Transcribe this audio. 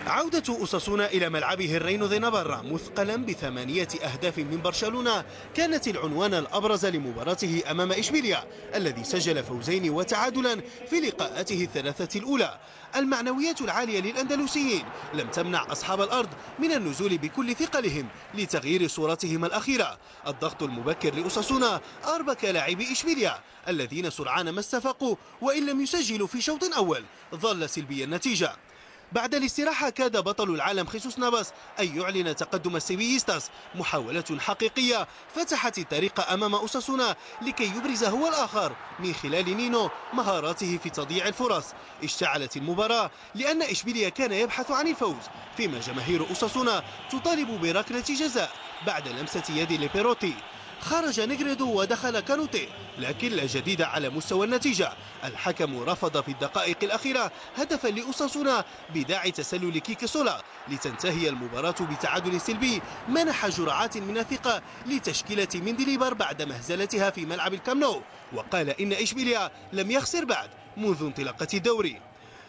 عودة أوساسونا إلى ملعبه الرينو دي نافارا مثقلا ب8 أهداف من برشلونة كانت العنوان الأبرز لمباراته أمام إشبيليا الذي سجل فوزين وتعادلا في لقاءاته الثلاثة الأولى. المعنويات العالية للأندلسيين لم تمنع أصحاب الأرض من النزول بكل ثقلهم لتغيير صورتهم الأخيرة. الضغط المبكر لأوساسونا أربك لاعبي إشبيليا الذين سرعان ما استفاقوا، وإن لم يسجلوا في شوط أول ظل سلبي النتيجة. بعد الاستراحة كاد بطل العالم خيسوس نافاس أن يعلن تقدم السيفيستاس، محاولة حقيقية فتحت الطريق أمام أوساسونا لكي يبرز هو الآخر من خلال نينو مهاراته في تضييع الفرص. اشتعلت المباراة لأن إشبيليا كان يبحث عن الفوز، فيما جماهير أوساسونا تطالب بركلة جزاء بعد لمسة يد لبيروتي. خرج نيغريدو ودخل كانوتي، لكن لا جديد على مستوى النتيجة. الحكم رفض في الدقائق الأخيرة هدفا لأوساسونا بداعي تسلل كيكي سولا لتنتهي المباراة بتعادل سلبي منح جرعات من الثقة لتشكيلة مندليبر بعد مهزلتها في ملعب الكامنو. وقال إن إشبيليا لم يخسر بعد منذ انطلاقة الدوري.